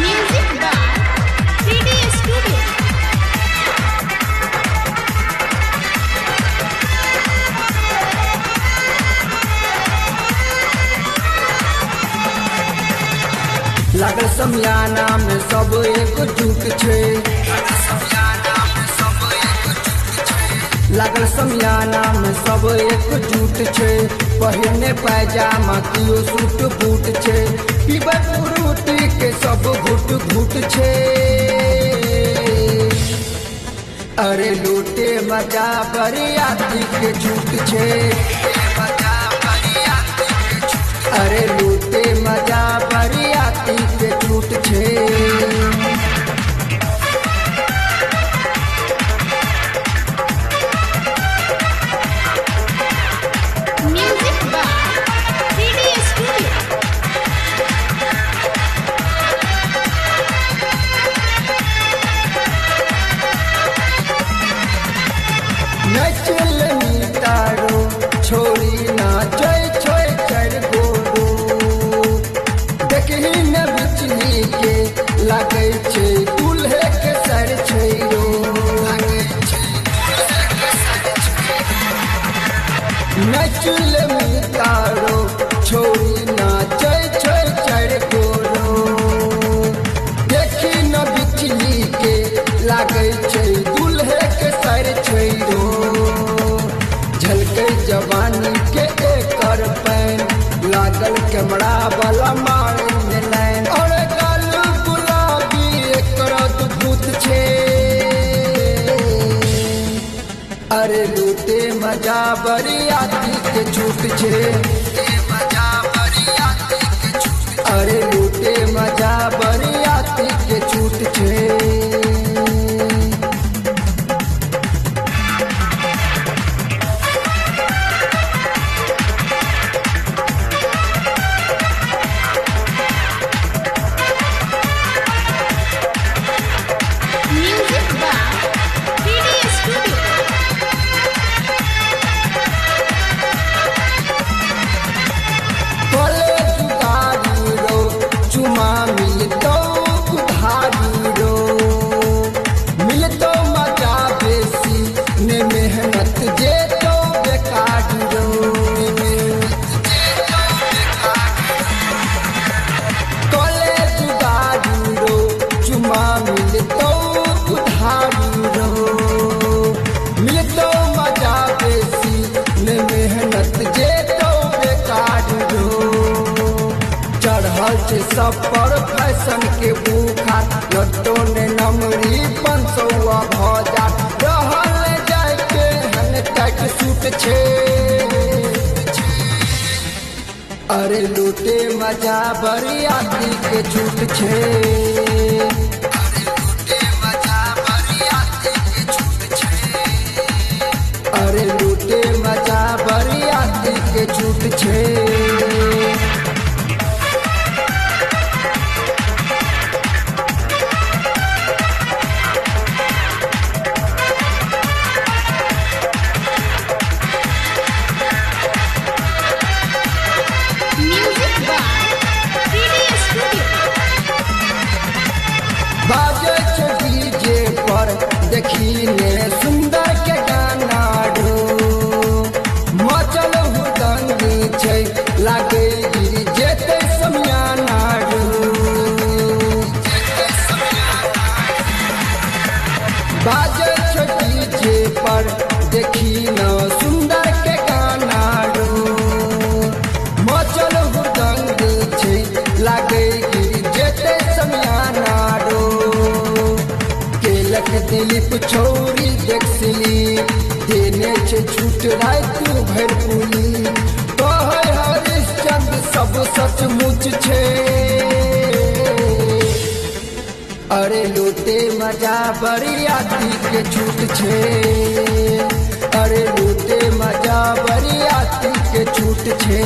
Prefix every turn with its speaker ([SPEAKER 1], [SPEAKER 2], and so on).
[SPEAKER 1] Music by 3D Studio.
[SPEAKER 2] लागल समियाना में सब एकजुट छै। लागल समियाना में सब एकजुट छै। पहिने पैजामा कियो सूट बूट छै। पीबै फ्रूटी के सब घुट घुट छै। अरे लूटे मजा बरियाती के छूट छै। अरे लूटे मजा बरियाती के छूट छै।
[SPEAKER 1] Music by 3D Studio.
[SPEAKER 2] नचल तारो छोरी नाचै छै चारि गोरो। देखही न बिजली के लागै छै दूल्हे के सर छै रो। नचल तारो छोरी नाचै छै चारि गोरो। देखी न बिजली के लागै छै दूल्हे के सर छै रो। झलकै जवानी के एकर पैन लागल कैमरा वाला मारे लाइन। और गाल गुलाबी एकर अद्भुत छै। अरे लूटे मजा बरियाती के छूट छै। अरे लूटे मजा बरियाती के छूट छै।
[SPEAKER 1] Music by 3D Studio.
[SPEAKER 2] तोले जुगाड़ी रो चुमा मिलतो उधारी रो। मिलतो मजा बेसी ने मेहनत जे तो बेकारी रो। तोले जुगाड़ी रो चुमा मिलतो उधारी रो। मिलतो मजा बेसी ने मेहनत जे तो बेकार रो। चढ़ल छै सब पर फैशन के बुखार लट्टो ने नमरी 500 भऽ जा रहल जाय के हन टाइट सूट छै। अरे लूटे मजा बरियाती के छूट छै। अरे लूटे मजा बरियाती के छूट छै।
[SPEAKER 1] Music by 3D Studio.
[SPEAKER 2] बाजै छै डीजे पर देखी ने सुंदर के गाना ढो। मचल हुदंग छै लागे गिर जेतै समियाना ढो। बाजै छै डीजे पर देखी न सुंदर के गाना ढो। मचल हुदंग छै लागे गिर जेतै समियाना ढो। केलक दिलीप छौरी देखसली देने छै छूट राति भरि पुली। कहै हरिश्चंद्र सब सचमुच छै। अरे लूटे मजा बरियाती के छूट छै। अरे लूटे मजा बरियाती के छूट छै।